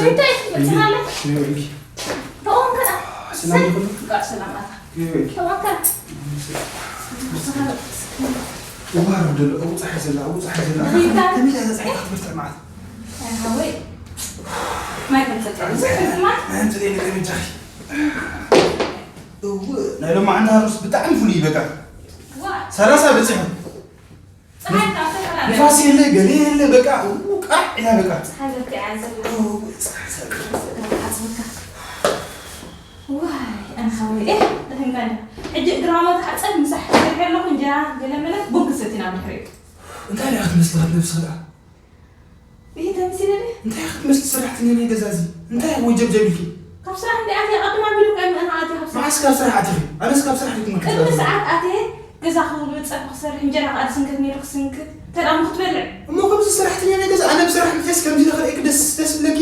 እንታይ ክትመጽእ ኣለካ? ብኦም ከኣ ሰላም ይኹን። ጋር ሰላም ኣታ። ተዋካ። ዋር ደሎ ኣብኡ ጸሓይ ዘላ ኣብኡ ጸሓይ ዘላ። ከመይ ኢላ እዛ ጸሓይ ክትበርትዕ ማለት? ኣይ ሃወይ። ማይ ከምሰጠ። ማይ ኣምጽእለይ ንገሪ በጃኺ። እው፣ ናይ ሎማዓንቲ ሃሩስ ብጣዕሚ ፍሉይ እዩ በቃ። ዋ። ሰላሳ በጺሑ። ጸሓይ ካብ ተፈላለየ። ንፋስ የለ፣ ገለ የለ፣ በቃ፣ እው፣ ቃዕ ኢላ በቃ። ጸሓይ በርቲዓ ዘላ። እው፣ ጸሓይ፣ ጸሓይ። ስጋ ሓጽብካ። ዋይ፣ ኣነ ሓወይ፣ ኤህ፣ ደኺምካ እንዳ። ሕጂ እግራ ሞ ተሓጸብ፣ ምሳሕ ሰሪሐ ኣለኹ፣ እንጀራ ገለ መለ፣ ቡን ክሰቲ ናብ ድሕሪኡ። እንታይ ደኣ ክትመስሊ ነብስኺ ደኣ? ይሄ ተምሲል እንዴ? እንታይ ክትመስሊ ሰራሕተኛ ናይ ገዛ እዚ? እንታይ ወጀብ ጀቢልኪ? ካብ ስራሕ እንዴ ኣትየ ቀድማ ቢሉ ቀን ኣና ኣትየ ካብ ስራሕ። መዓስ ካብ ስራሕ ኣትኺ? ኣነስ ካብ ስራሕ ዲኩም ቅድሚ ሰዓት ኣትየ ገዛ ክውል ጸብሒ ክሰርሕ እንጀራ ከኣ ዝስንክት ነይሩ ክስንክት። ተዳሙ ክትበልዕ። እሞ ከምዚ ሰራሕተኛ ናይ ገዛ ኣነ ብስራሕ ምጽስ ከምዚ ለኸልእክ ደስ ደስ ብለኪ?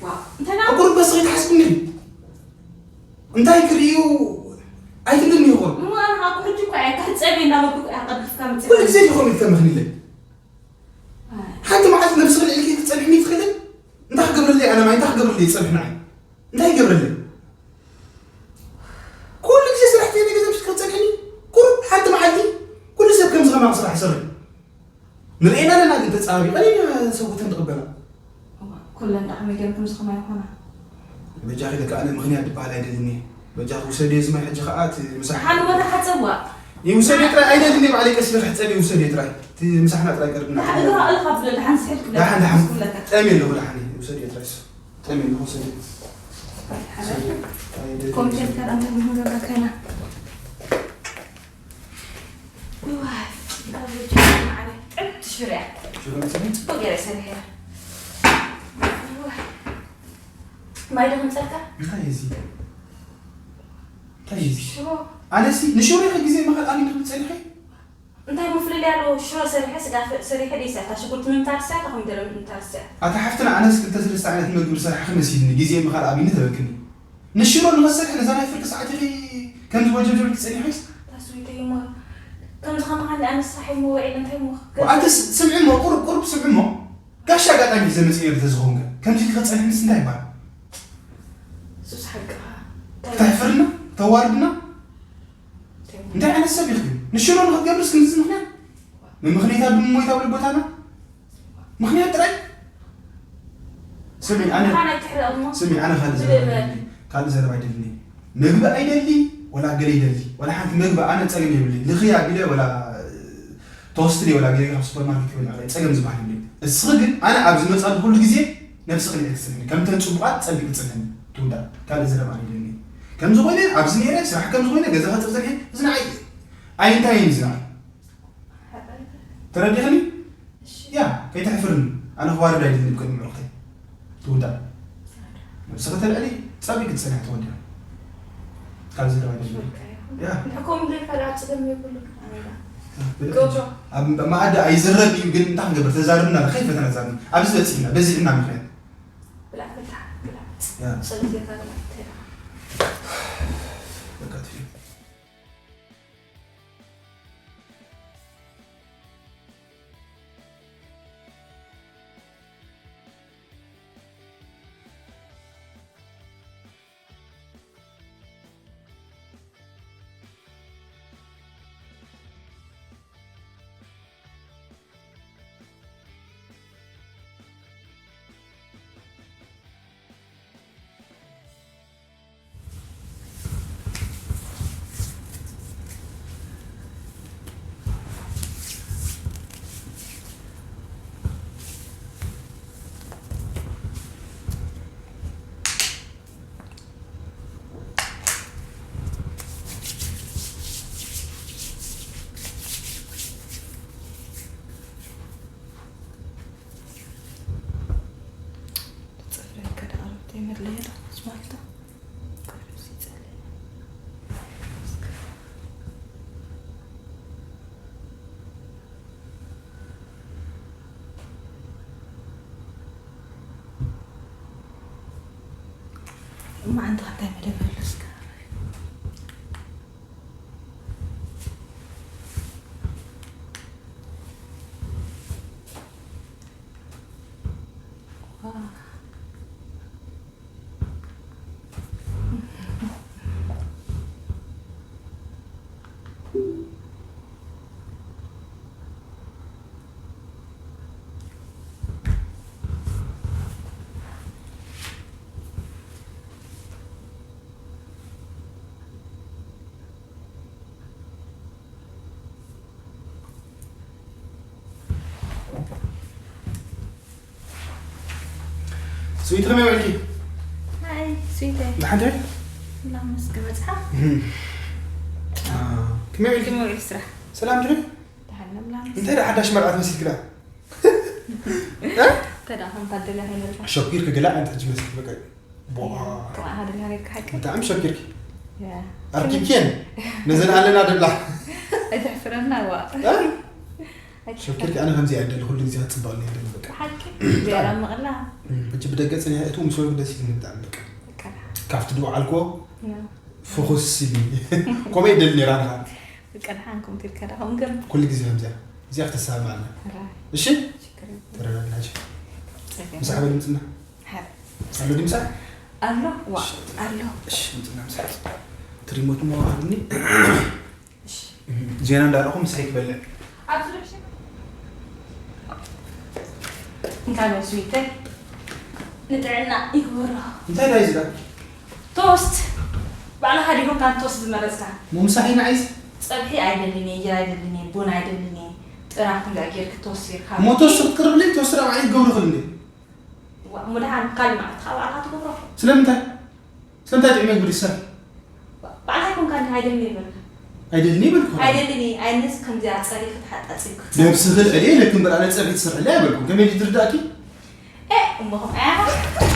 ዋ፣ እንታይ ደኣ? ኣቁርብ በስኺ ትሓስብኒ? እንታይ ክርእዩ ኣይትብልኒ ይኾን? እሞ ኣነ ካብ ሕጂ እኮ እየ ክሕጸብ እየ እናበልኩ እኮ እየ ቀልጢፍካ መጺእካ። ኩሉ ግዜ ዲኹም ኢልተምኽኒለይ? ሓንቲ መዓልቲ ነብስኺ ልዕልኪ ክትጸንሕኒ ትኽእሊ? እንታይ ክገብረለይ ኣነ ማይ? እንታይ ክገብረለይ ይጸንሕ ንዓይ? እንታይ ይገብረለይ? ኩሉ ግዜ ስራሕ ከይደ ገዛ ምሽ ክትጸንሕኒ? ቁሩብ ሓንቲ መዓልቲ ኩሉ ሰብ ከምዚ ከማኺ ስራሕ ይሰርሕ። ንርእየና ኣለና ግን ተጻባቢቐን ኢና ሰብኡተን ትቕበላ። እዋ፣ ኩለን ደኣ ከመይ ገይሩ ከምዚ ከማይ ይኾና? በጃኺ ደቂ ኣነ ምኽንያት ዝበሃል ኣይደልን እየ። በጃኺ ውሰድዮ እዚ ማይ ሕጂ ከኣ እቲ ምሳሕ ሓን ቦታ ሓጸብዋ። ይውሰድዮ ጥራይ ኣይደልን እየ ባዕለይ ቀስ ኢለ ክሕጸብ ይውሰድዮ ጥራይ። እቲ ምሳሕና ጥራይ ቀርብና። ደሓን እግራ እልኻ ብሎ ደሓን ስሕል ክብለካ ደሓን ደሓን ክብለካ። ጠምየ ኣለኹ ደሓን እየ። ውሰድዮ ጥራይ እሱ። ጠምየ ኣለኹ ውሰድዮ። ሓደ ውሰድዮ። ኣይደልን። ኮምፒተር ከኣ እንታይ ምንገባ ከና? እዋይ፣ ካብ ውጭ ማዕረ ጥዕምቲ ሽሮ እያ። ሽሮ መሰለኝ? ጽቡቅ ገይረ ሰሪሐ እያ። እዋይ። ማይ ዶ ከምጸልካ? እንታይ እዩ እዚ? እንታይ እዩ እዚ? ሽሮ። ኣነሲ ንሽሮ ኢኺ ግዜ ምኻድ ኣሊኒ ክትብል ጸኒሐ? እንታይ ምፍልልይ ኣለዎ? ሽሮ ሰሪሐ፣ ስጋ ፈ-፣ ሰሪሐ ደይሰ፣ እታ ሽጉርቲ ምምታር ስያ፣ እታ ኮሚደረ ምምታር ስያ። ኣታ ሓፍትና፣ ኣነስ ክልተ ሰለስተ ዓይነት ምግቢ ዝሰራሕኺ መሲልኒ፣ ግዜ ምኻድ ኣቢኒ ተበልክኒ። ንሽሮ ንኸሰርሕ ነዛ ናይ ፍርቂ ሰዓት ኢኺ ከምዚ ወጀብ ጀብርኪ ጸኒሐስ? እታ ስዊተይ እሞ፣ ከምዚ ከማኻ እንዳ ኣነስ ስራሕ እሞ ውዒለ እንታይ እሞ ክገብር? ወኣቲ ስ-፣ ስምዒ እሞ፣ ቁሩብ፣ ቁሩብ ስምዒ እሞ። ጋሻ ኣጋጣሚ ሒዘ መጺአ ነይረ ተዝኸውን ከ? ከምዚ ኢልኪ ክትጸንሕንስ እንታይ ይበሃል? ሱስ ሓቅኻ። ክተሕፍርና? ክተዋርድና? እንታይ ዓይነት ሰብ ኢኺ ግን? ንሽሮ ንኽትገብርስ ክንድዚ ምኽንያት? ምምኽንያታ ብምሞይታ ብልቦታና? ምኽንያት ጥራይ? ስሚ፣ ኣነ፣ ንኻን ኣይትሕረቕ እሞ። ስሚ፣ ኣነ ካልእ ዘረባ ብልበል። ኣይደልኒ። ካልእ ዘረባ ኣይደልኒ። ምግቢ ኣይደሊ፣ ወላ ገለ ይደሊ። ወላ ሓንቲ ምግቢ ኣነ ጸገም የብለይ። ልኽያ ቢለ ወላ ተወስድ ወላ ገለ ካብ ሱፐርማርኬት ክበልዕ ከለይ ጸገም ዝበሃል የብለይ። እስኺ ግን ኣነ ኣብ ዝመጻሉ ኩሉ ግዜ ነብስኺ ልዕሊ ትጽንሕኒ። ከምተን ጽቡቓት ጸቢቕ ትጽንሕኒ። ትውዳእ። ካልእ ዘረባ ኣይደልኒ። ከምዚ ኮይነ፣ ኣብዚ ነይረ፣ ስራሕ ከምዚ ኮይነ፣ ገዛ ከጽር ጸኒሐ፣ እዚ ንዓይ ኣይንታይን እዩ እዚ ንዓይ። ተረዲኽኒ? እሺ። ያ፣ ከይተሕፍርኒ። ኣነ ክዋርድ ኣይደልን ቅድሚ ምዕሩኽተይ። ትውዳእ። ነብስኺ ተልዕሊ፣ ጸቢቅ ክትጸንሒ ትወድያ። ካብ ዘረባ ኣይደልን። ያ። ንሕኮም ዘይፈልጥ ኣብ ጽገም የብሉን። ኣሜን። ያ፣ ብልሕ ገብሮ። እንጂ። ኣብ መኣዲ ኣይዝረብ እዩ፣ ግን እንታይ ክንገብር? ተዛርብና፣ ከይፈተና ተዛርብና። ኣብዚ በጺሕና፣ በዚሕና ምኽንያት። ብላዕ፣ ብላዕ፣ ብላዕ። ያ። ጸሎት ጌርካ ብላዕ። በቃ ትፍዩ። ጽፍረን ከደኣረብተይ መድለየት ኣስማልታ። እማ ኣንታ እንታይ መደብ ኣሎ እስከ? ዋ። ስዊት ከመይ ውዒልኪ? ሃይ ስዊተይ። ደሓን ዲኺ? ላምስ ክበጽሓ? አ፣ ከመይ ውዒልኪ? ክመ ውዒል ስራሕ? ሰላም ዲኺ? ደሓን ለም ላምስ። እንታይ ደኣ ሓዳሽ መርዓት መሲልኪ ደኣ? ተዳ ከም ታደለ ሃይለልካ። ሸኪርኪ ገለ ዓይነት ሕጂ መሲልኪ በቃ። ቦኣ። ከማ ሃደለ ሃይለልካ ሓቂ። ብጣዕሚ ሸኪርኪ። ያ። ኣርኪብኪየን ነዘን ኣለና ደብላ። ኣይትሕፍረና ዋ። እ? ሸኪርኪ ኣነ ከምዚ ኣይደሊ ኩሉ ግዜ ክትጽበቕኒ ኣይደሊ በቃ። ሓቂ። ገራ መቕላ። ሕጂ ብደገ ጽኒሐ እቱ ምስ ወልኩ ደስ ይብልኒ ብጣዕሚ በቃ። በቃ። ካብቲ ድዋ ዓልኮ ያ። ፍኹስ ኢሉ። ኮመይ ይደሊ ነይራ ንኻ። በቃ ደሓን ከምኡ ትልካ ደኣ ከምኡ ገር። ኩሉ ግዜ ከምዚያ። እዚኣ ክተሰማማዓና። ራይ። እሺ? ሽክር። ተረዳድና ሕጂ። ጸገም። ምሳሕ በል ምጽና። ሓደ። ኣሎ ድምሳ? ኣሎ ዋ ኣሎ። እሺ ምጽና ምሳሕ። ትሪሞት ሞ ኣብኒ። እሺ። ዜና እንዳረኹ ምሳይ ክበልዕ። ኣብዚ ርሕሽ እንታይ ነው ስዊተይ? ንጥዕና ይግበሮ። እንታይ ዳይ ዝዳ? ቶስት ባዕልኻ ዲኹም ካን ቶስት ዝመረጽካ? ምሳሕ ኢና ዓይስ? ጸብሒ ኣይደልን እየ፣ እንጀራ ኣይደልን እየ፣ ቡን ኣይደልን እየ። ጥራኹ እንዳ ጌርክ ቶስት ጌርካ። እሞ ቶስት ክትቅርብለይ ቶስት ዳኣ ባዕለይ ክገብሮ ክእል እንዴ? ዋ፣ እሞ ደሓን ካልእ መዓልቲ ካብ ባዕልኻ ትገብሮ። ስለምንታይ? ስለምንታይ ጥዕመ ግዲ ሰብ? ባዕልኻ ይኮንካ እንዲኻ ኣይደልን እየ በልካ። ኣይደልን እየ በልኩ። ኣይደልን እየ፣ ኣይነስ ከምዚኣ ጸሪፍ ክትሓጣጽብ ክትሰርሕ። ነብስኺ ልዕሊ ለክም በላ ጸብሒ ትሰርሕለይ ኣይበልኩም። ከመይ ድዩ ትርዳእኪ? ኤ፣ እሞ ከም ኣያኻ።